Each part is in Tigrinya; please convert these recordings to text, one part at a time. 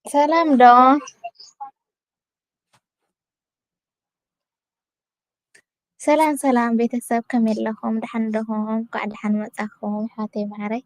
ሰላም ዶ? ሰላም ሰላም ቤተሰብ፣ ከመይ ኣለኹም? ደሓን ዲኹም? እንኳዕ ደሓን መጻኹም ኣሕዋተይ ማዓረይ።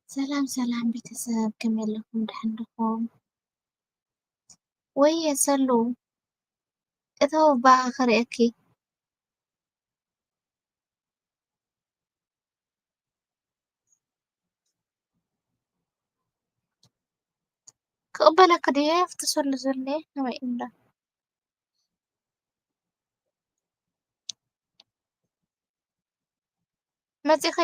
ሰላም ሰላም ቤተሰብ፣ ከመይ ኣለኹም? ደሓን ዲኹም? ወየ ሰሉ፣ እተው እባ ክርእየኪ። ክቕበለኪ ድየ? ኣብቲ ሰሉ ዘለ ከመይ እንዳ መጺኺ?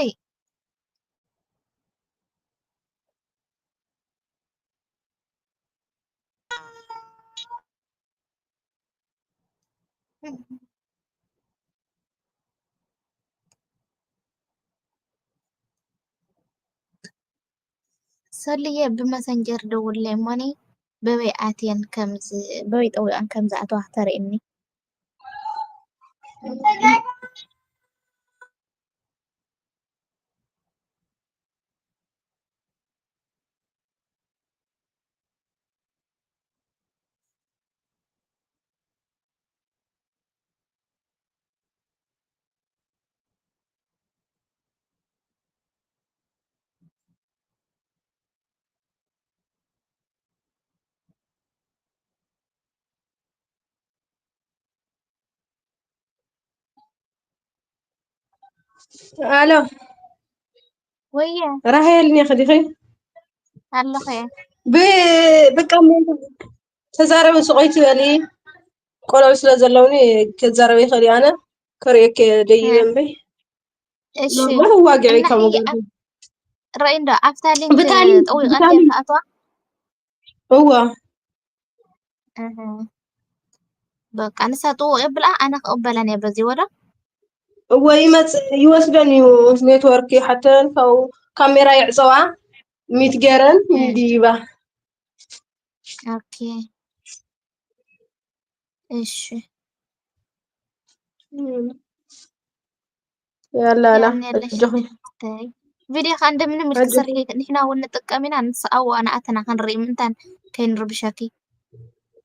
ሰልየ ብመሰንጀር ደውለይ እሞኒ በበይ ኣትየን ከምዝ በበይ ጠዊቐን ከምዝኣተዋ ክተርእየኒ። ኣሎ ወየ ራሄል ኔ ኸዲኺ ኣለኸ ብቃ ተዛረቢ ስቆይ ትበሊ። ቆልዑ ስለ ዘለውኒ ክዛረብ ይኽእል እየ። ኣነ ከርእየኪ ደይበ እምበይ እሺ ኖርማል ዋግዒ እና ካብ ሕጂ ገርኩ ራይ እንዶ ኣብታ ሊንክ ብታሊ- ጠዊቐ ብታሊ- ኣትዋ እዋ እህ። በቃ ንሳ ጥውቕ የብልኣ ኣነ ክቕበለን እየ በዚ ወዶ እወ ይመጽእ ይወስደን እዩ። ኔትወርክ ይሓተን ካብኡ ካሜራ ይዕጸዋ ሚት ገረን ይድይባ። ኦኬ እሺ ያላ ያላ ያኔ ኣለሽ እጆኺ ተይ ቪድዮ ከ እንደምንም ኢልክ ኣጆኺ ስርሒ ንሕና እውን ንጥቀም ኢና ንስኣው ኣናኣተና ክንርኢ ምንታን ከይንርብሸኪ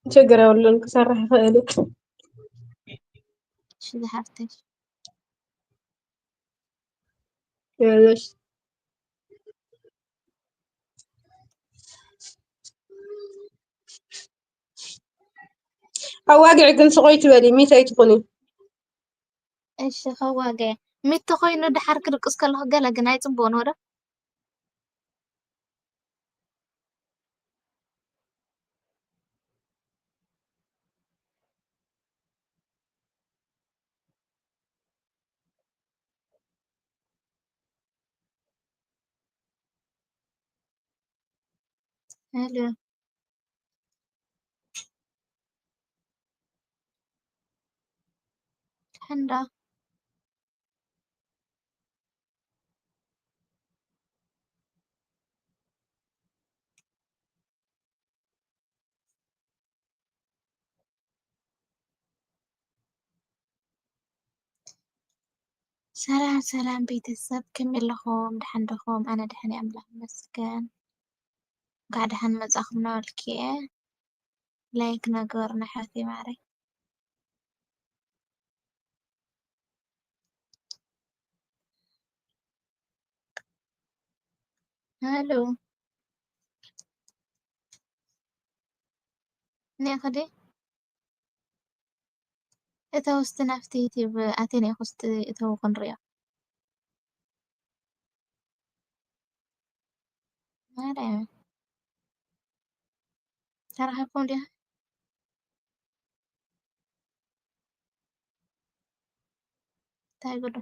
ችግር የብሉን ክሰርሕ ይኽእል እዩ። እሺ ዝሓፍተይ የለሽ ኣዋግዒ ግን ስቆይ ትበሊ ሚት ኣይትኹኒ። እሺ ከዋገ ሚቲ ኮይኑ ድሓር ክድቅስ ከለኹ ገለ ግን ኣይፅቡቅን ወዶ ሄሎ ሕንዳ ሰላም ሰላም ቤተሰብ ከመይ ኣለኹም? ደሓን ዲኹም? ኣነ ደሓን እየ ኣምላኽ ይመስገን። እንኳዕ ደሓን መጻኹም እናበልኩ እየ ላይክ ነግበርና ኣሕዋተይ ማዓረይ። ሃሎ ኒኽዲ እተው እስቲ ናብቲ ዩቲብ ኣቲና ኢኹ እስቲ እተው ክንሪኦ ማርያም ተራኺብኩም ዲኻ እንታይ ጉዱ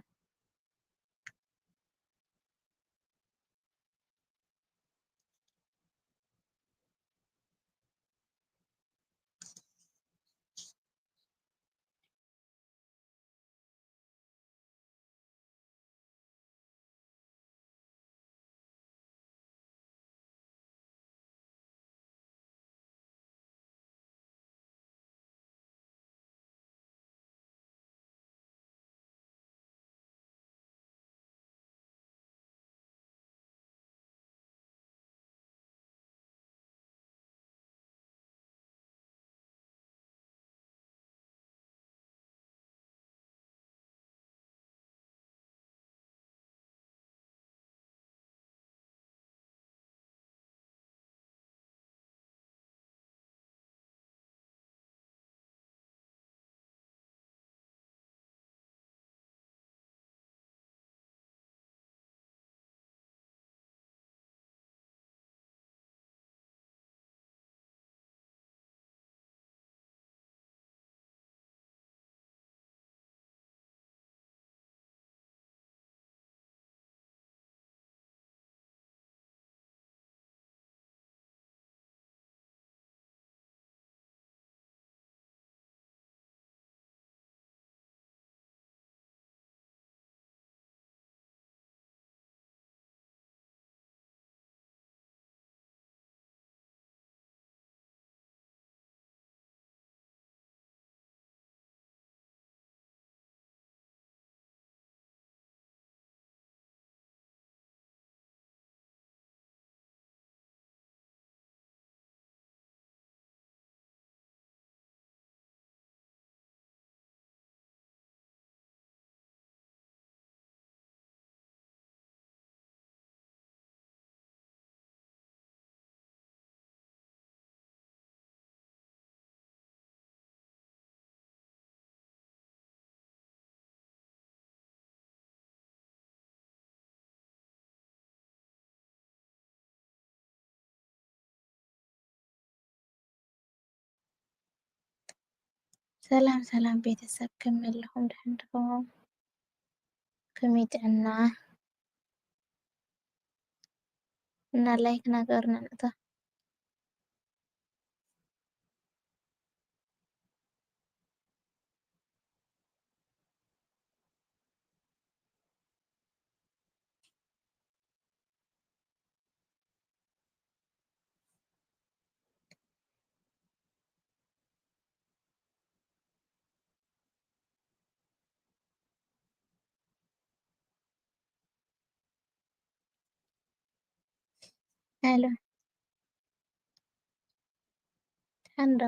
ሰላም ሰላም ቤተሰብ፣ ከመይ ኣለኹም? ደሓን ዲኹም? ከመይ ጥዕና? እና ላይክ ናገርና ንእቶ። ሄሎ፣ ደሓን ዶ?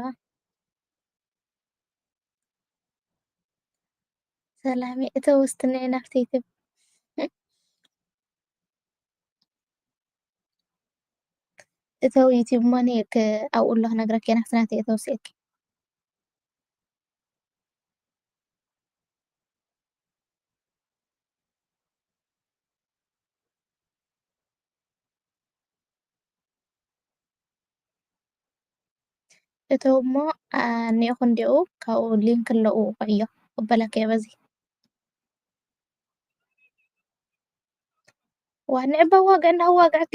ሰላመይ፣ እተው እስቲ ንዒ ናብቲ ዩቱብ። እተው ዩቱብ እሞ እኔ ክ-፣ ኣብኡ ኣሎ ክነግረኪ እየ፣ ናብቲ ናተይ እተው እስኪ። እተው እሞ፣ ኣ፣ እኒኦኹ እንዲኡ፣ ካብኡ ሊንክ ኣለዉ፣ ውቕዕዮ፣ ክበለኪ እየ በዚ። ዋ፣ ንዕባ ዋጋ እናዋጋእኪ።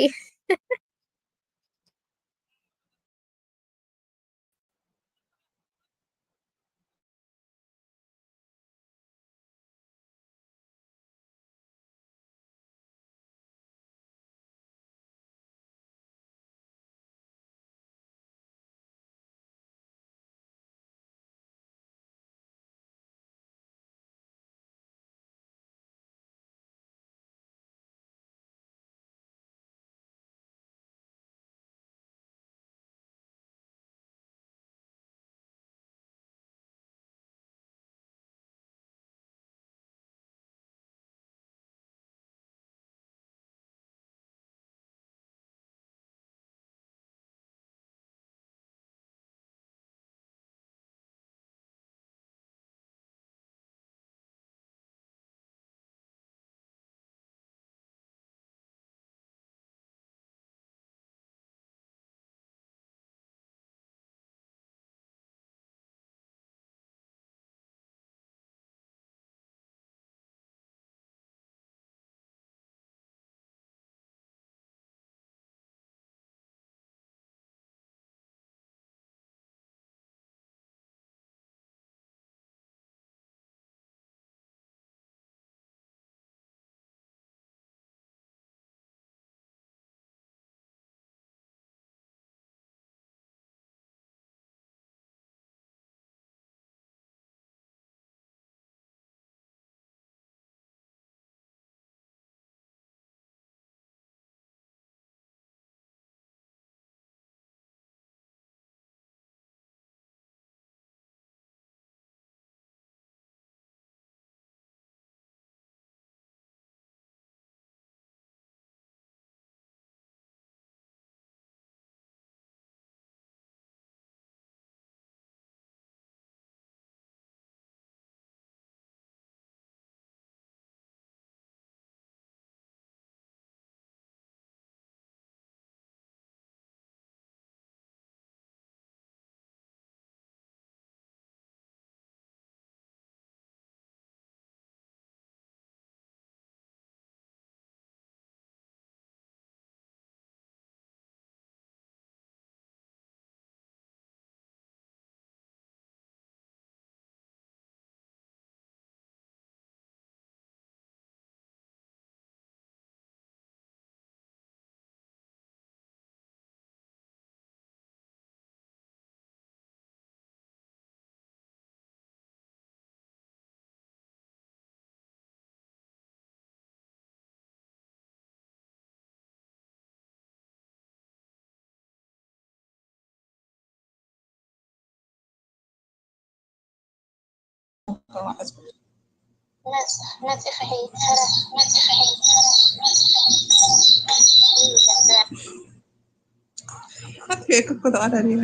ኣጥፊኤኪ እኮ ተቐዳዲመ።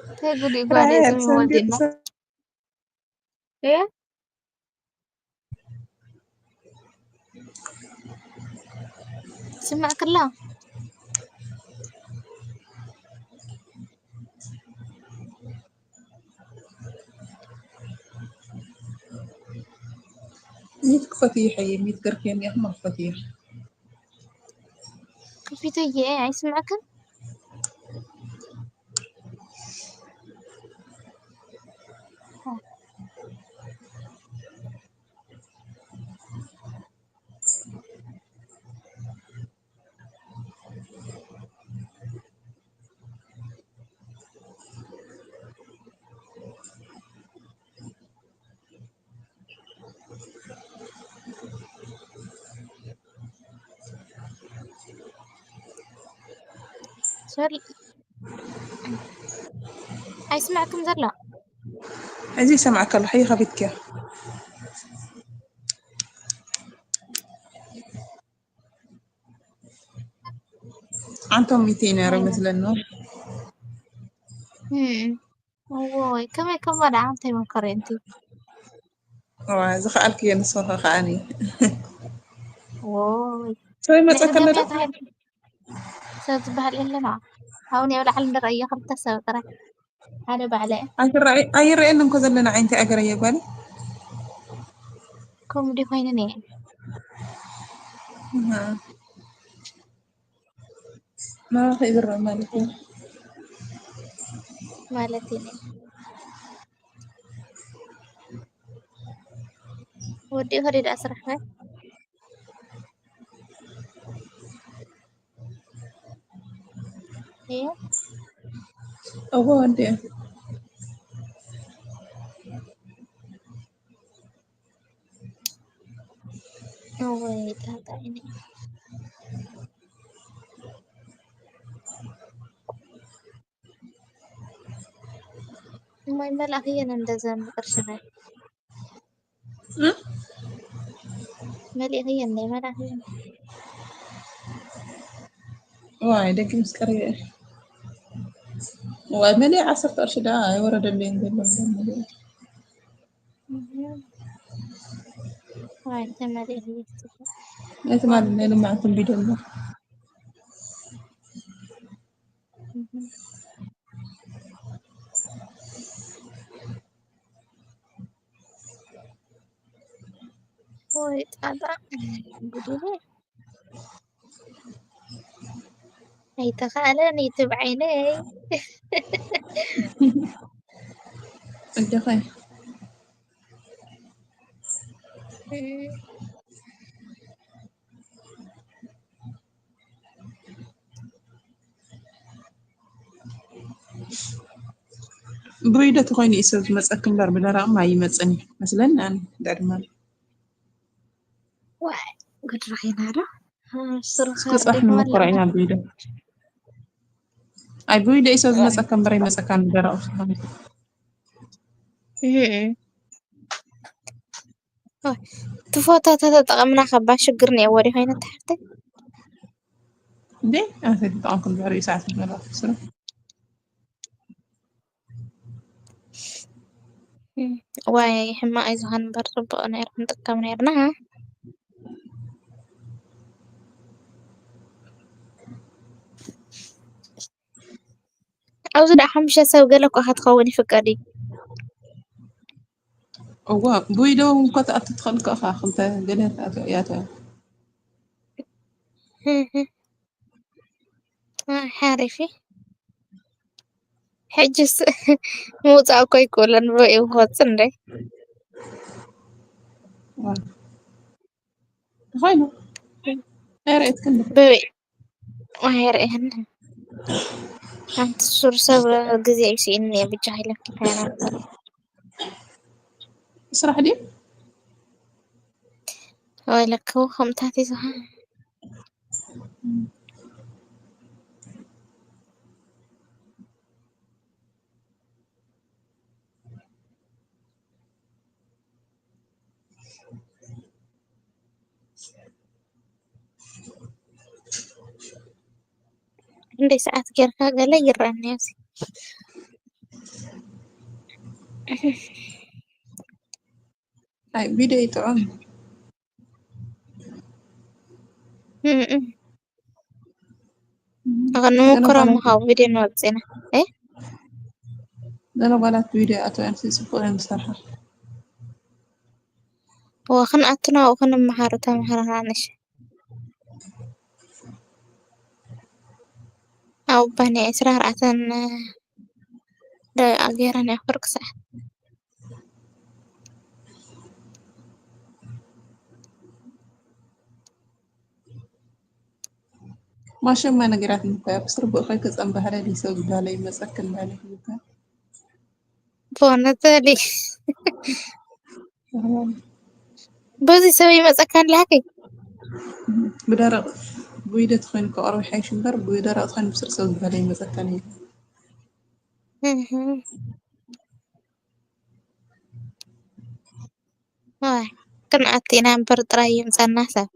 እንታይ ጉድ እዩ ጓለይ፣ ራሄል፣ ጽምዋ ሰንቢት ዲና? ሰ- እየ? ስማዕ ክላ። ሚት ክፈትዮ ይሐየ፣ ሚት ገርክዮ እኒኣኹም ክፈትዮ። ክፊቱ እየ ኣይስምዐክን። ሶሪ፣ ኣይስማዕክን ዘሎ። ሕዚ ይሰማዕካ ኣሎ። ሕይ ከፊትክያ። ዓንቶም ሚቲ ነረ መስለኒ። እም፣ እዎይ፣ ከመይ ከማ ደኣ ዓንተይ መከረንቲ። እዋ፣ ዝኸኣልክዮ ንስኺ ከዓኒ። ዎይ፣ ሰብ ይመጸካ ኣሎ ዶ? ሰብ ዝበሃል የለና። ኣሁን ያው ላዕል እንደረእየ ክልተ ሰብ ጥራይ። ሓደ ባዕለ። ኣይትረኣይ-፣ ኣይረኣየንን እኮ ዘለና ዓይንቲ ኣገረየ ጓል። ኮሜዲ ኮይነን እየ። እህ። ናባኺ ይዝረብ ማለት እዩ። ማለት እዩ። ወዲኡ ከደ ደኣ ስራሕ ከ? እዩ። እዎ፣ እንዴ። እወይ ጣጣ እኔ እማይ መላእኽየን እንደዘን ቅርሽነ እም? መሊእኽየን ናይ መላእኽየን ዋይ፣ ደጊ ምስ ቀረበ። ዋይ፣ መሊእ ዓሰርተ ቅርሺ ደኣ ኣይወረደለይን ዘሎ መሊእ። እህ። ዋይ ተመሊእኽየን። ነቲ ማለት ናይ ልማዓት ቢዶ ኣሎ። ወይ ጣጣ ጉድለ ኣይተኻእለን እዩ ትብዓይነይ። እንዲኸይ ብሪዶ ተኾይኑ እዩ ሰብ ዝመፀኪ እምበር ብደረቕ ማይ ይመፅን እዩ መስለኒ። ኣነ እንዳ ድማ ዋይ ጉድ ረኺና ዶ? ስሩኻ ክፅባሕ ንመኮራ ኢና ብሪዶ። ኣይ ብሪዶ እዩ ሰብ ዝመፀካ እምበር ኣይመፀካን ብደረቕ ዝኾነ። እም። ኦይ፣ እቲ ፎቶ ተተጠቐምና ከባ ሽግር ነይዎ ዲ ኮይነ ትሕርቲ? እንዴ ኣንተ ተጠቐምኩም ዛሬ ሰዓት ይበላ ስሩ። እም፣ ዋይ ሕማቕ እዩ ዝኾን እምበር ጽቡቕ ነይሩ ክንጥቀም ነይርና። ኣብዚ ደኣ ሓሙሽተ ሰብ ገለ እኳ ክትኸውን ይፍቀድ እዩ። እዋ ብዊዶ እውን እኳ ትኣቱ ትኽእል እኮ ኢኻ። ክልተ ገለ ትኣቱ እያ እተ። ኣይ ሓሪፍ እዩ። ሕጅስ ምውፃእ እኮ ኣይክእሎን ብበይኡ ክወፅእ እንደ ተኾይኑ ኣይረእየትክን ዶ? ብበይ ኣይርእየን። ሓንቲ ሱር ሰብ ግዜ ይስኢን እየ ብቻ ኢለኪ ካይና ስራሕ ድዩ? ወይለክው ከምታት ይዝሃ እንደ ሰዓት ጌርካ ገለ ይረኣኒ ኣብዚ። ኣይ ቪድዮ ይጥዑም። እም፣ እም። ኣኸ ንሞክሮ ምኻው ቪድዮ ንወፅና። እ? ገለ ጓላት ቪድዮ ኣቶ ኣንሲ ጽቡቕ እዮም ዝሰርሓ። ወክን ኣትናው ክንመሃሩ ተምሃራና ነሽ። ኣብ ባኒ ዕስራ ኣርባዕተን ደቂቃ ገይረን እያ ክርክ ሰዓት። ማሸማ ነገራት እንኳ ኣብ ስር ብእኸይ ከጸንባህረ ሊሰው ዝበሃለ ይመጸክን ባለ ይብካ። ብእውነት ሊ በዚ ሰብ ይመጸካ ኣለሃከይ ብደረቕ ብይደ ትኾይን ከቐርብ ሓይሽ እምበር ብደረቕ ትኾይን ብስር ሰብ ዝበለ ይመጸካን እዩ። ክንኣት ኢና እምበር ጥራይ ይምጸና ሰብ።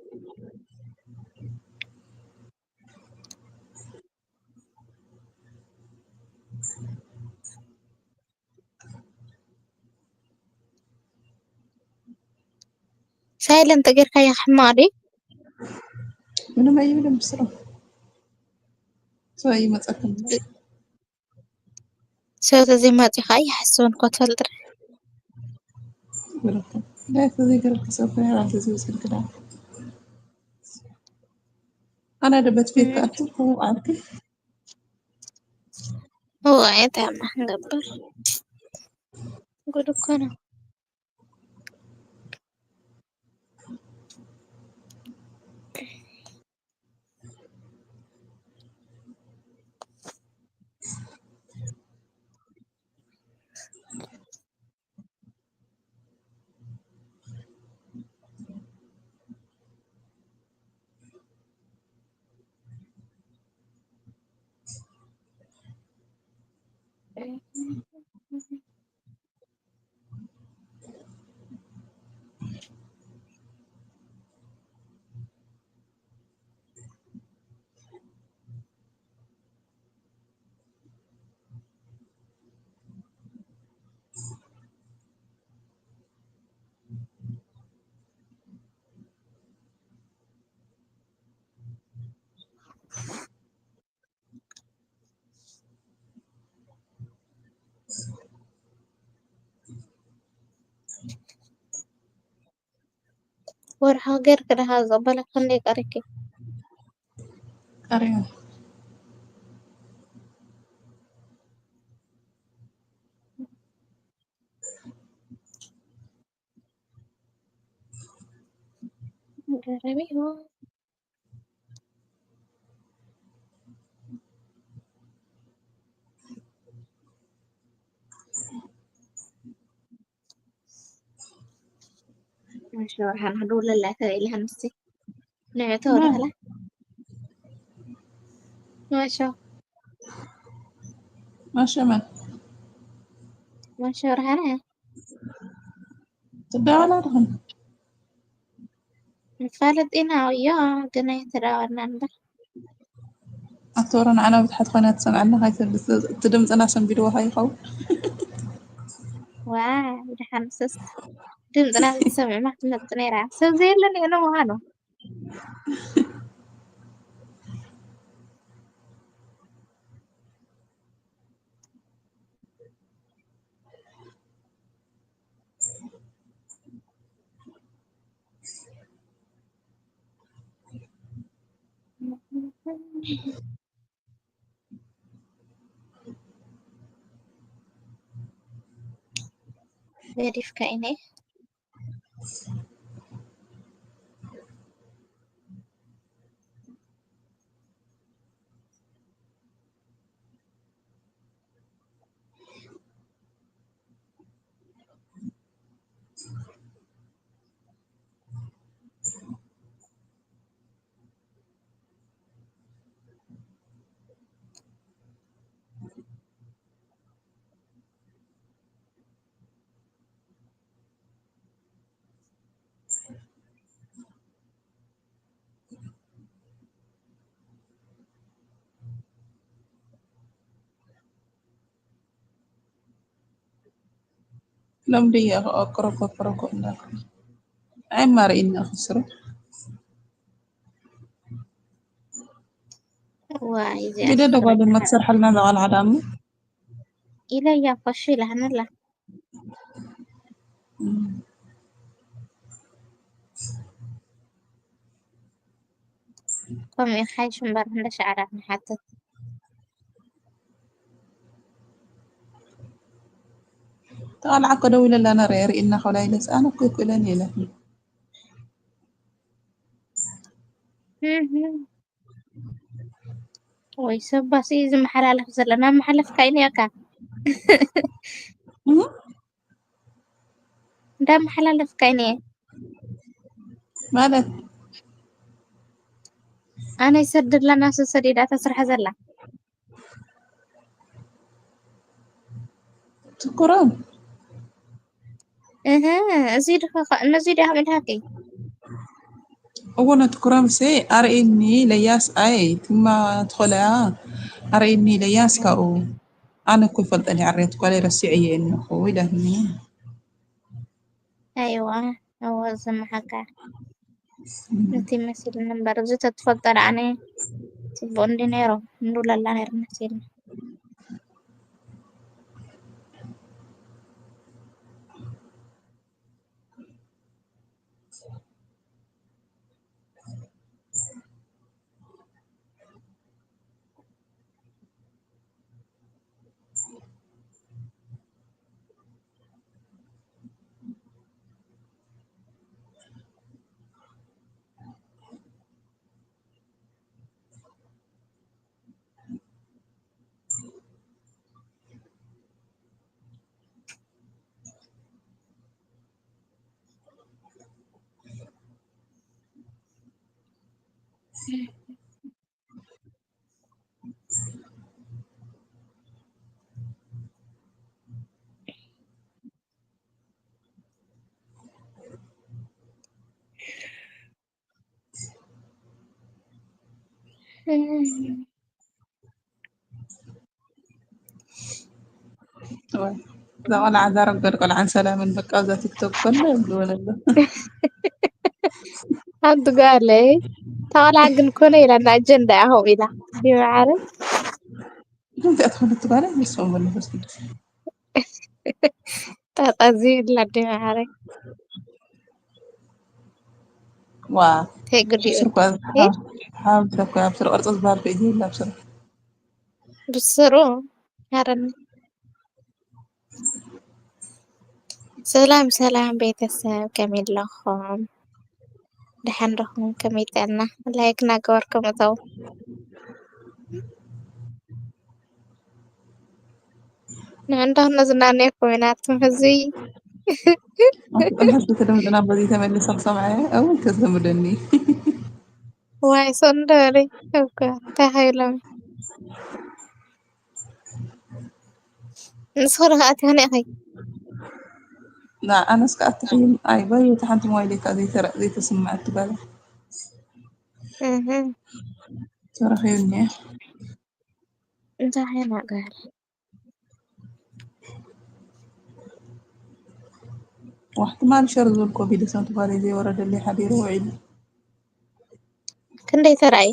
ሳይለንት ጌርካዮ ሕማቕ ድዩ? ምንም ኣይብልን ብስሩ ሰው ይመጸኩም ሰብ ተዘይመጺኡ ከዓ ይሓስበን እኮ ትፈልጥ ዶ? ብለኩም ዳይ ተዘይገረልክ ሰብ ኮይና ራንተ ዝወሰድክ ዳ ኣና ደበት ቤት ኣርክ ዓርክ እዋይ እንታይ ኣማ ክንገብር ጉድ እኮ ነው። ወርሓ ገይርኪ ዳኻ ዝቕበለኪ ክንደይ ቀሪኪ? ቀሪቡ ገረሚ እዩ። ማሻ ብርሃን ክድውለላ ተባኢልካ ንስቲ ንዕቶ ወደላ ማሻ ማሸ መን ማሻ ብርሃን ትዳወላ ድኹም ንፋለጥ ኢና እዮ ግን ኣይተዳወልና እምበር ኣቶረ ንዓና ብትሓት ኮይና ትሰምዐና ካይተልስ እቲ ድምፅና ሰንቢድዎ ካይኸውን ዋይ ደሓን ሰስ ድምፅና ዝሰምዕማ ክትመፅእ ነይራ ሰብ ዘየለን እየ ንምዃኑ ገዲፍካ ኢነ ሎም ድየ ክኦቅረኮ ክረኮ እንዳልኩ ኣይማርኢና ክስሩ ዋይ ግደ ደጓልና ትሰርሐልና ዘቃልዓ ዳሙ ኢለያ ኮሽ ኢላህንላ ከምኡ ይሓይሽ እምበር እንዳ ሻዕዳ ንሓትት። ተቓልዓ እኮ ደዊለላ ነረ ርኢና ከብላ ኢለስ ኣነ እኮ ይክእለን እየ ኢላትኒ። እህ። ወይ ሰብ ባስ እዩ ዝመሓላለፍ ዘሎ። ናብ መሓለፍካ እዩ ነካ። እህ? እንዳመሓላለፍካ እዩ ነየ። ማለት ኣነ ይሰድላ ናሱ ሰዲዳ ተስርሐ ዘላ። ትኩሮም እህ፣ እዚ ድኻ ነዚ ድኻ ምድሃቂ። እወ ነትኩሮም ሴ ኣርእኒ ለያስ ኣይ ትማ ትኾለያ ኣርእኒ ለያስ ካብኡ ኣነ እኮ ይፈልጠኒ ዓሬት ኳለ ረሲዐ እየ እንኹ ኢላትኒ። ኣይዋ እወ ዝመሓካ ነቲ መስል ነበር እዚ ተትፈልጦ ደኣ ኣነ ጽቡቕ እንዲ ነይሮ እንዱለላ ነይሩ መሲልና። እዛ ቆልዓ እዛ ረገድ ቆልዓን ሰላምን በቃ እዛ ቲክቶክ ኮላ የብልወን ኣሎ። ሓንቲ ጓለይ ተቆልዓ ግን ኮነ ኢላ እና ኣጀንዳ እያ ከምኡ ኢላ ዲማዓረ ከምዚኣ ትኾነ ትባለ ንስኹም መንፈስ ቅዱስ ጣጣዚ ይብላ ዲማዓረ ዋ ተይ ጉዲኡ ስርኳ ሓብ ተኮ ኣብ ስር ቅርፂ ዝበሃል ከ ይላ ኣብ ስር ብስሩ ያረኒ። ሰላም ሰላም ቤተሰብ ከመይ ኣለኹም? ደሓን ዲኹም? ከመይ ጥዕና? ላይክ እናገበርኩም እተው። ንእንዳ ነዝናነየኩም ኢና ትም ህዝቢ ኣፍጥም ሕዝቢ ተደምፅና በዚ ተመልሰ ክሰምዐ እውን ተዘምደኒ ዋይ ሰንደሪ እኮ እንታይ ሃይሎም ንስኹ ዶ ከኣቲ ኸነ ኢኸይ ኣነስ ከኣ ትሕይን ኣይ ባይ እቲ ሓንቲ ሞባይል እካ ዘይተስምዐት ትባለ እህ ተረኺብኒ እንታይ ሃይና ጋር ዋሕቲ ማል ሸር ዝብል ኮቪድ ሰንት ጓለይ ዘይወረደለይ ሓዲሩ ውዒሉ ክንደይ ተራእዩ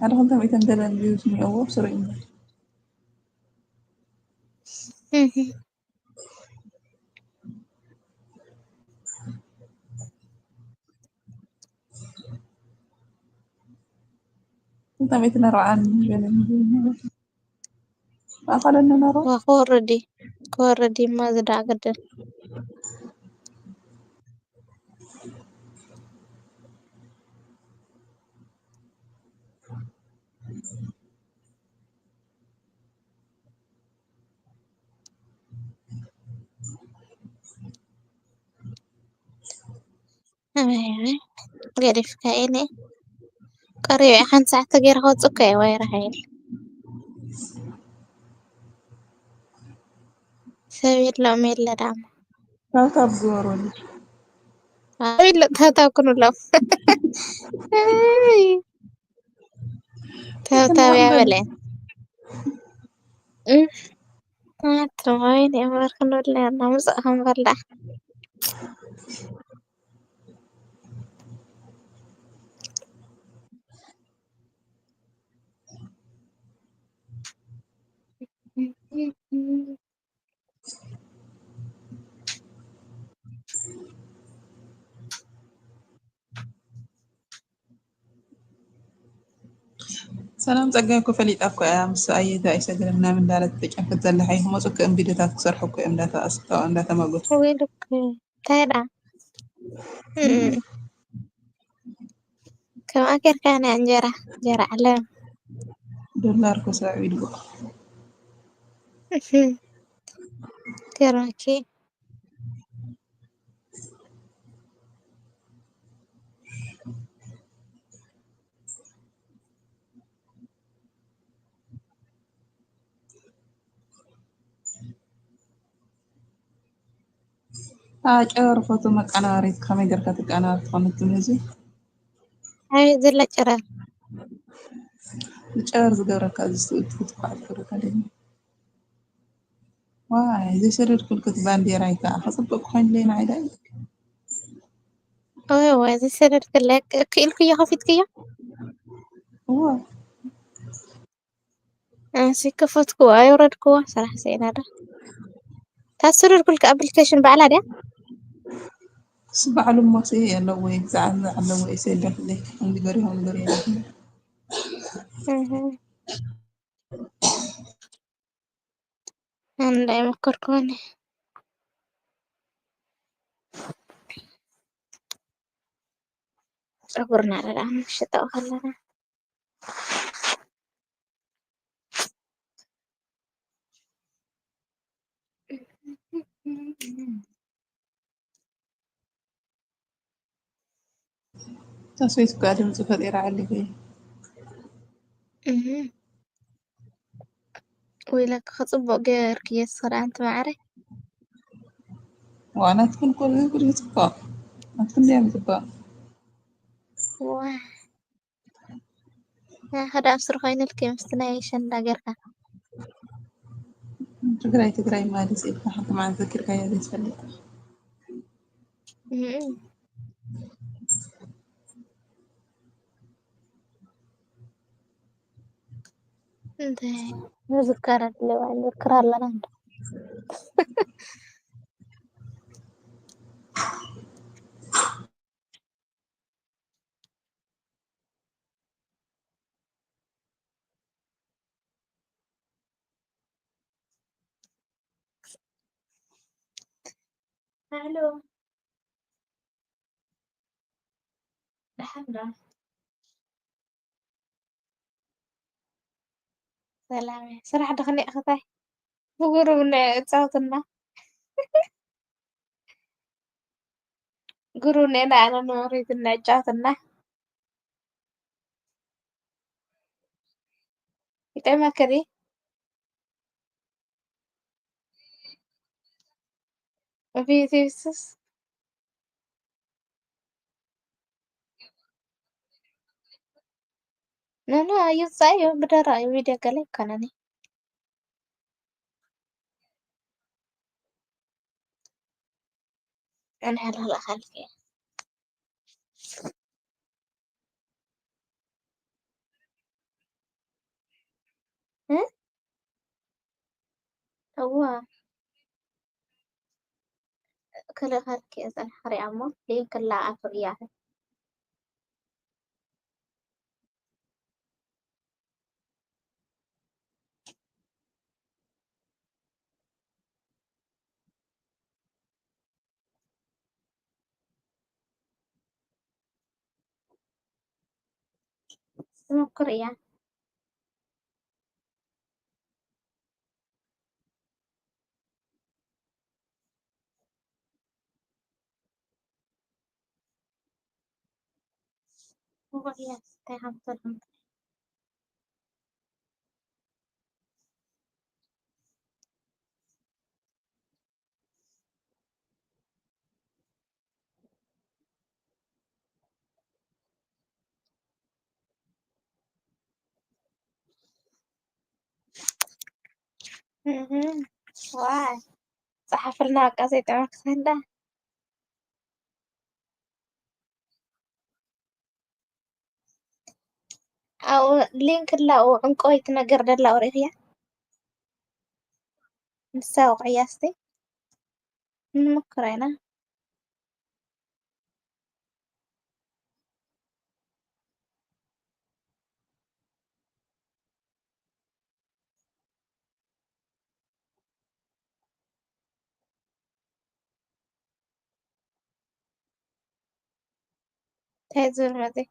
ሓደ ክልተ ሚእትን ገለን ቪውስ እኒኦዎ ስሩዕ እምበር ክልተ ሚእትን ኣርብዓን ገለን ቪውስ ማለት እዩ ኣኸለኒ ነሮ ዋ ክወርድ እዩ ክወርድ እዩ እማ ዝዳ ግድን ገዲፍካ እኔ ቀሪበ ሓንቲ ሰዓት ተገይረ ከወፅእ እኮ እየ ወይ ራሄል ሰብ የለውም የለ ዳማ ታብታብ ዝበረሉ የለ ታብታብ ክንብሎም ታብታብ ያበለ ኣትማይን የምበር ክንብል ኔርና ምፅእ ክንበልዳ ሰላም ጸጋይ እኮ ፈሊጣ እኮ እያ። ምስ ኣየት ኣይሰግርን ምናምን እንዳለት ተጨንፈት ዘላ ሓይ ክመጹ ከም ቪድዮታት ክሰርሑ እኮ እዮም እንዳተኣስጠው እንዳተማጎቱ። ወይ ልክ እንታይ ደኣ እም፣ ከምኣ ጌርካ ናይ እንጀራ እንጀራ ዓለም ዶላር እኮ ሰብ ኢልጎ። ገርመኪ ኣጨር ፎቶ መቀናበሪት ከመይ ጌርካ ትቀናበር ትኾን ትምህዚ? ኣይ ዘላ ጭራ ዝጨር ዝገብረካ እዚ ስእሊ ትኩዓት ክረካ ደኒ። ዋይ፣ ዘይሰደድኩልክት ባንዴራይ ከዓ ከጽብቅ ኮይንለይ ንዓይ ዳይ። ወይ ወይ ዝሰደድክለይ ክኢልክዮ ከፊትክዮ? እዎ። ኣንሲ ክፈትክዎ ኣይወረድክዎ ስራሕ ሰይናዳ። ታሰደድኩልክ ኣፕሊኬሽን ባዕላ ድያ? እሱ ባዕሉ እሞ ሰይ ኣለዎ፣ ግዛዕ ኣለዎ፣ ሰይ ኣለክለይ። እንዲ ገሪሆም ገሪሆም። እህ። እንዳይመከርኩኒ። ጸጉርና ደኣ ንሸጠው ከለና። እታ ሰበይቲ እኮ ድምፂ ፈጢራ ኣሊፈ እዩ። እህ። ወይለኪ ከጽቡቕ ገይርክዮ እስኺ ደኣ ኣንቲ ማዕረ። ዋ፣ ናትክን እኮ ዝብል እዩ ጽቡቕ። ናትክን ድያ ጽቡቕ? ዋ። ናኻ ደኣ ኣብ ስሩ ኮይኑልኪ ምስቲ ናይ ሸንዳ ጌርካ። ትግራይ ትግራይ ማለት ኢልካ ሓንቲ መዓልቲ ዘኪርካዮ ዘይትፈልጥ። እህ። እንታይ ምዝካር ኣለዋ፣ ንዝክር ኣለና እንዶ። ሃሎ። ደሓን ዶ? ሰላም እየ። ስራሕ ዶ ከኒእኽታይ? ብጉሩብ እነ እጻወትና። ጉሩብ እነ ኣነ ንወሬት እነ እጫወትና። ይጠመክሪ። ቪዚስስ ነነ ይጻዩ ብደራ ቪዲዮ ገለ ይኮነኒ። ኣነ ሓላል ኣኻልከ። እ? እዋ። ክልእኸልኪ እየ ዝጸንሐ ክሪኣ እሞ ሊንክ ላኣፍር እያ። ትሞክር እያ። እህ፣ ዋይ፣ ጸሓፍልና በቃ ዘይጠመክቲ እንዳ። ኣብኡ ሊንክ ኣላ፣ ኣብኡ ዕንቀይቲ ነገር ደላ ርኢኽያ? ንሳ ውቕዕያ እስቲ። ንሞክራ ኢና። እንታይ ዝብል መጽእ?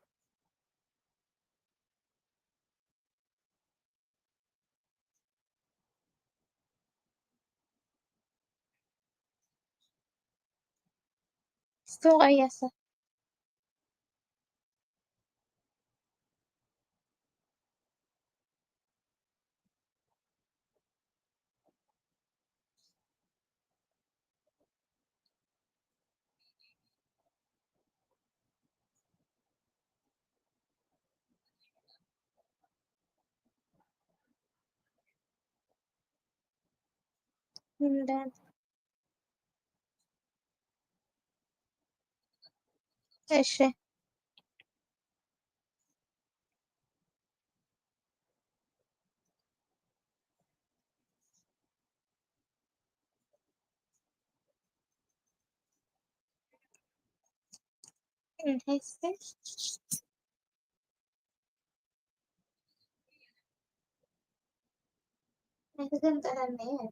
ስትወቀያሰ። እሺ። እንታይ ስትል? ኣይተገምጠለኒ እየ።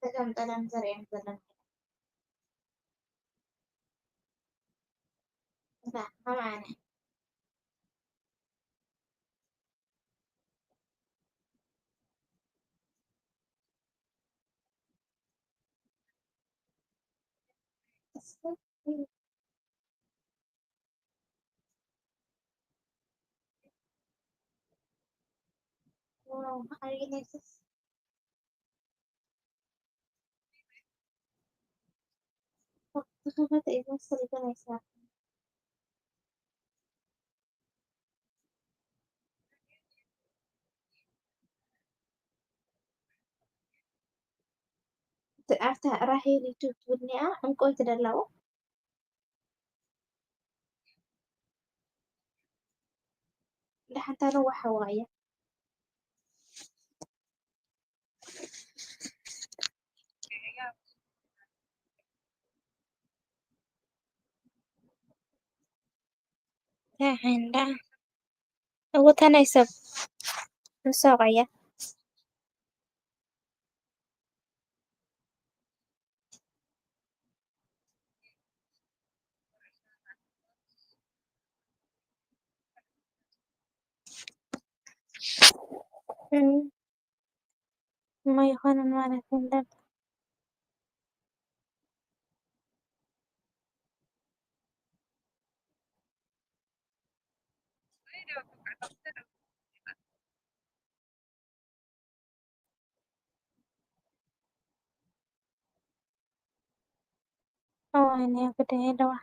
ተገምጠለን ዘርእየን ዘለኒ። እዛ ከማነ። Wow, are you nervous? ተኸፈተ እዩ ዝመስል ግን ኣይሰራሕን። ኣብታ ራሄል ዩቱብ ትብል እኒኣ ዕንቆይ ትደላዎ። ደሓንታ ነዋሕ ሓዋ እያ። እንታይ ዓይንዳ? እወ፣ እታ ናይ ሰብ ንሳ ወቕዕያ። እም፣ እሞ ኣይኾነን ማለት የለን። እዋይ፣ ናይ ጉዳይ ኣለዋ።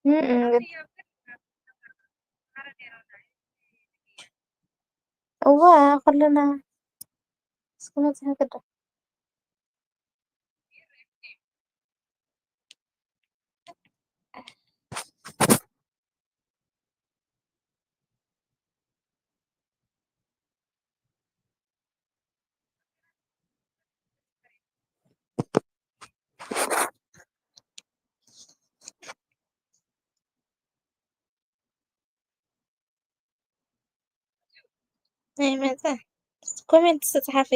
እም፣ እም፣ እዋ፣ ኩልና እስኪ መጽሓፍ ቅዱስ። ናይ መጸ ኮሜንት ስትጽሓፊ።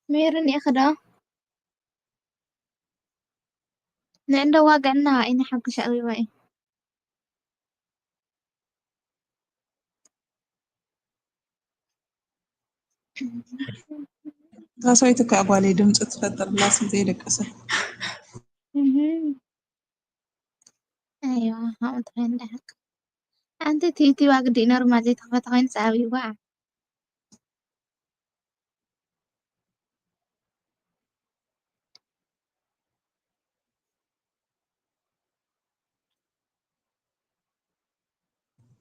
ሜሪ እኒኤኺ ዶ? ንዕንደ ዋግዕና ኢና ሓጉሻ ኣበባ እዩ። እታ ሰበይቲ እኮ ጓለይ ድምፂ ትፈጥር ላስ ዘይደቀሰ። እህ። ኣይዋ፣ ከምኡ እንታይ እንዳ ሓቂ። ኣንቲ እቲ ዩቲዩብ ኣግዲ ኖርማል ዘይተኸፈተ ኮይኑ ሰዓብይዋ።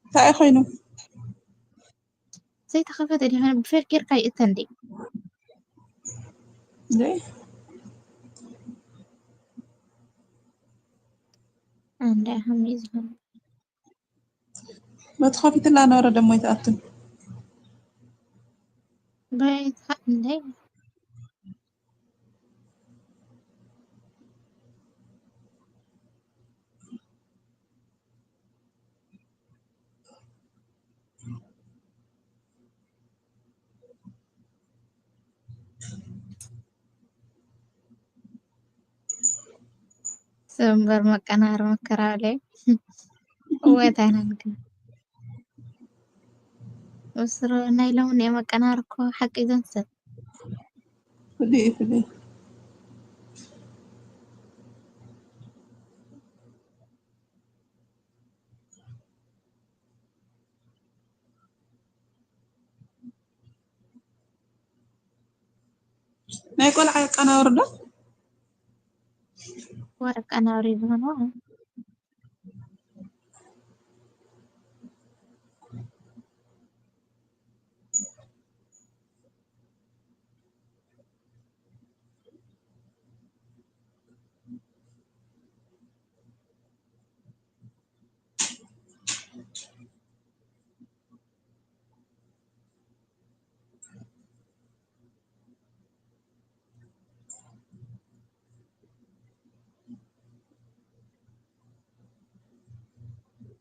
እንታይ ኮይኑ? ዘይተኸፈተ ድዩ? ብፌክ ጌርካ ይእተን ድዩ? እንዴ? እንዴ፣ ከመይ ዝኾነ? በቲ ከፊትላ ነበረ ደሞ ኣይትኣቱን። በይታ እንዴ? ሰብ እምበር መቀናር መከራ በለ። እወ፣ እንታይ ናንከ? ወስሮ ናይ ሎሚ ናይ መቀናር እኮ ሓቂ ዘንሰብ። ፍሉይ እዩ፣ ፍሉይ። ናይ ቆልዓ የቀናብር ዶ? ወረ ቀናብር ይብሃሎ።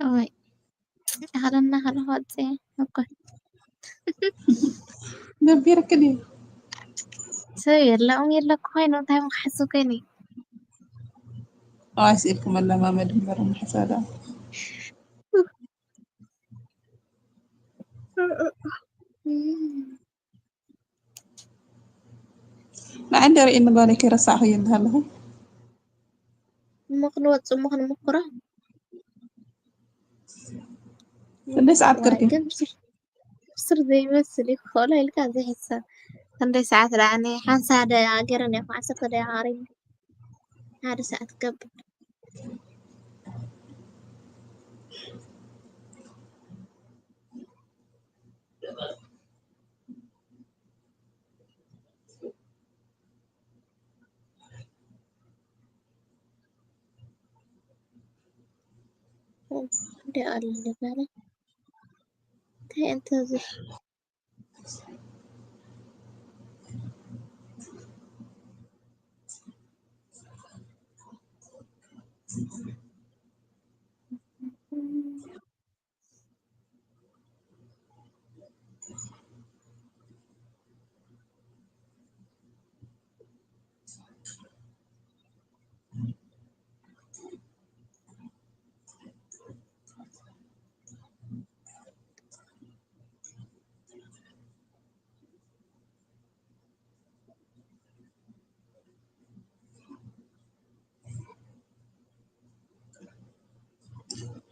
ኦይ፣ ኣኸለና ከለኹ ወፅየ እኮ። ነቢርክ ድዩ? ሰብ የለውም የለኩ ኮይኑ እንታይ ምክሓሱ ኮይኑ? ኣይ፣ ስኢልኩም ኣለማመድ እምበር ምሕሳዳ። ንዓይ እንደ ርእየኒ ጓለይ ከይረሳዕኽዮ እንተሃለኹ። እሞ ክንወጽእ እሞ ክንምክሮ። ክንደይ ሰዓት ዋይ፣ ከርኪ? ግን ብስር፣ ብስር ዘይመስል እዩ። ክኸእሎ ኢልካ ዘይሕሰብ። ክንደይ ሰዓት ደኣ? ኣነ ሓንሳብ ደቂቃ ገይረ እኒኦ፣ ዓሰርተ ደቂቃ ቀሪቡ። ሓደ ሰዓት ክገብር። እንደ አለ ዛሬ እንታይ እንተ ዝህ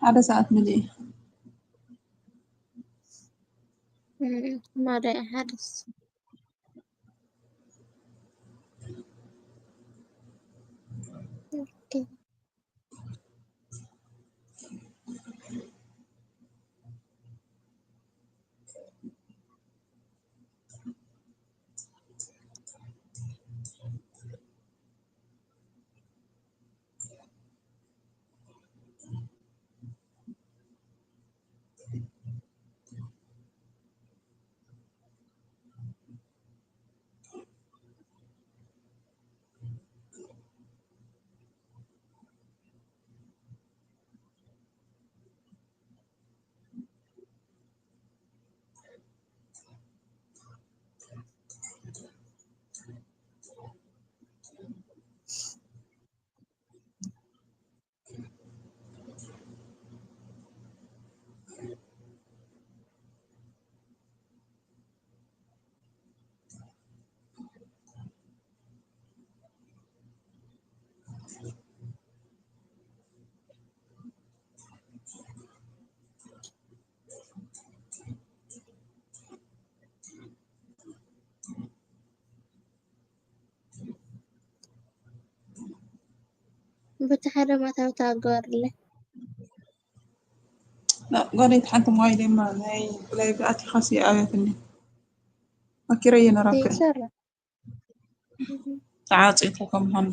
ሓደ ሰዓት ምልእ። እም፣ ማዳ ሓደስ። ኦኬ። ብቲ ሓደ ማታዊ ተኣገበርለ። ጓደይቲ ሓንቲ ሞባይል የማ ናይ ብላይ ብኣቲ ኻሲ ኣብያትኒ ኣኪረ እየነራብከ ይሰራ ተዓፂቱ ከምሃን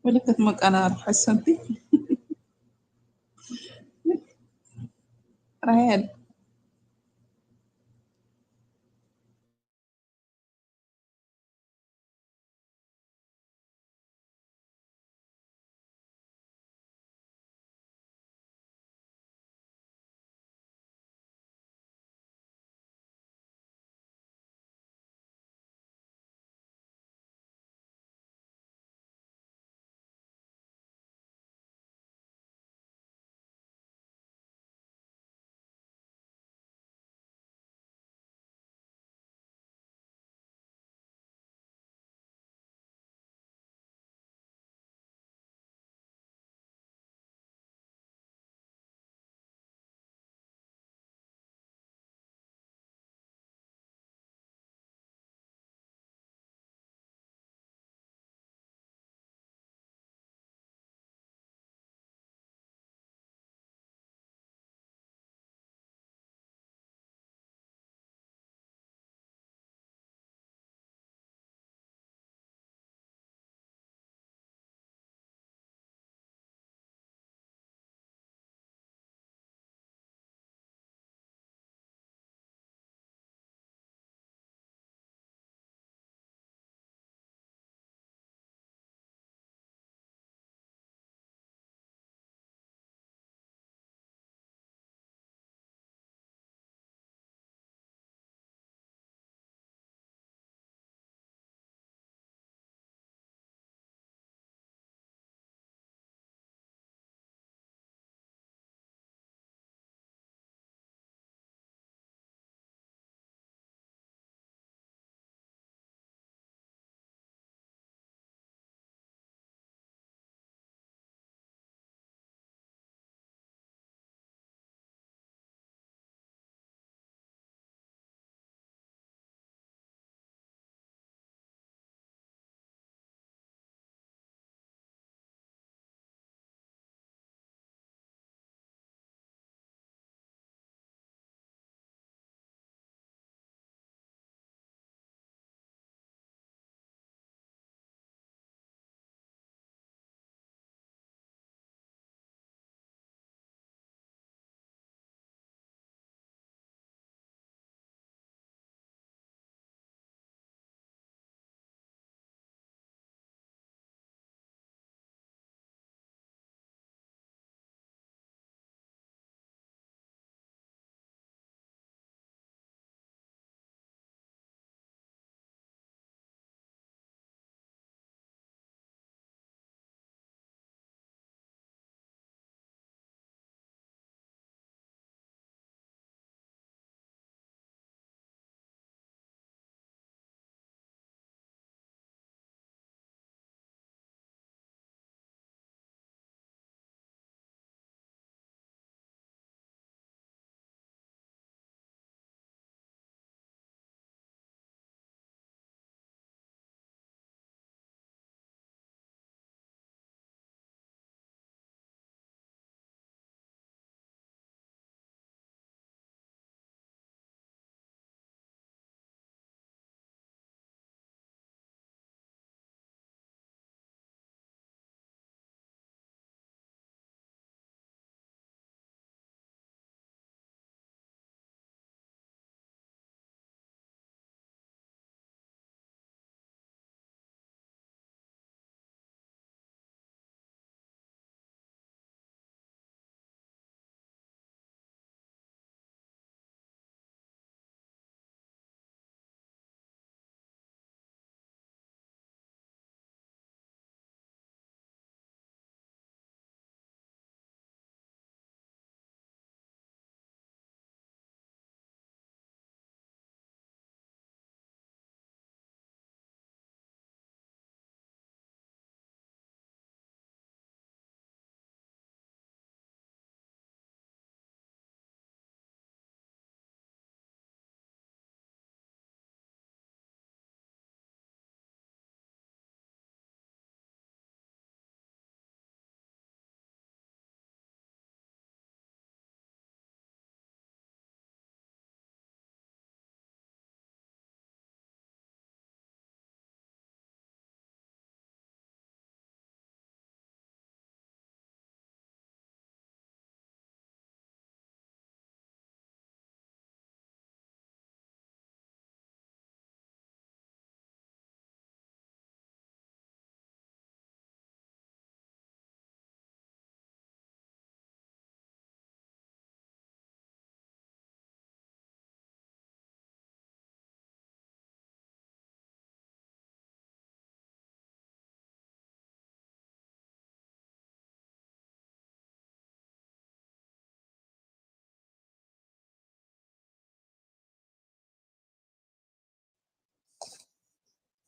ምልክት መቀናር ሐሰንቲ ራሄል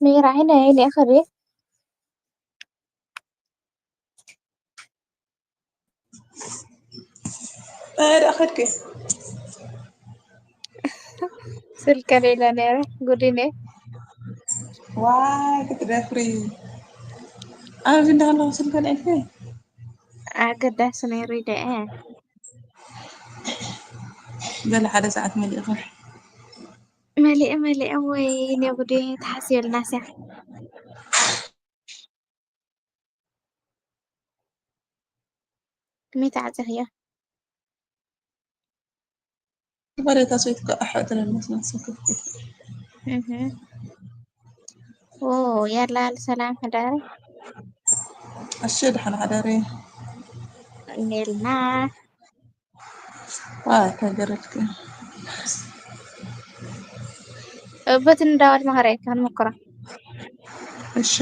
ነይራ ዓይነ ኣይነ እኸቤ ኣረ ኣኸድኪ ስልከ ሌላ ነይረ ጉዲነ ዋይ ክትደፍሪ ኣብዚ እንዳሃለኹ ስልከ ልዕልኪ ኣገዳሲ ነይሩ ደአ ገለ ሓደ ሰዓት መሊእኹ መሊአ መሊአ ወይ ነጉዲ ተሓስየልና ስያ ከመይ ተዓፂኽዮ ባለታ ሰይት ከ ኣሕጥረ መስና ሰከፍኩ ያላ ሰላም ሕዳሪ ኣሸ ድሓን ሓዳሪ ኔልና ዋይ ከገረልክ በቲ እንዳወድ መኸረ ክንምክሮ እሺ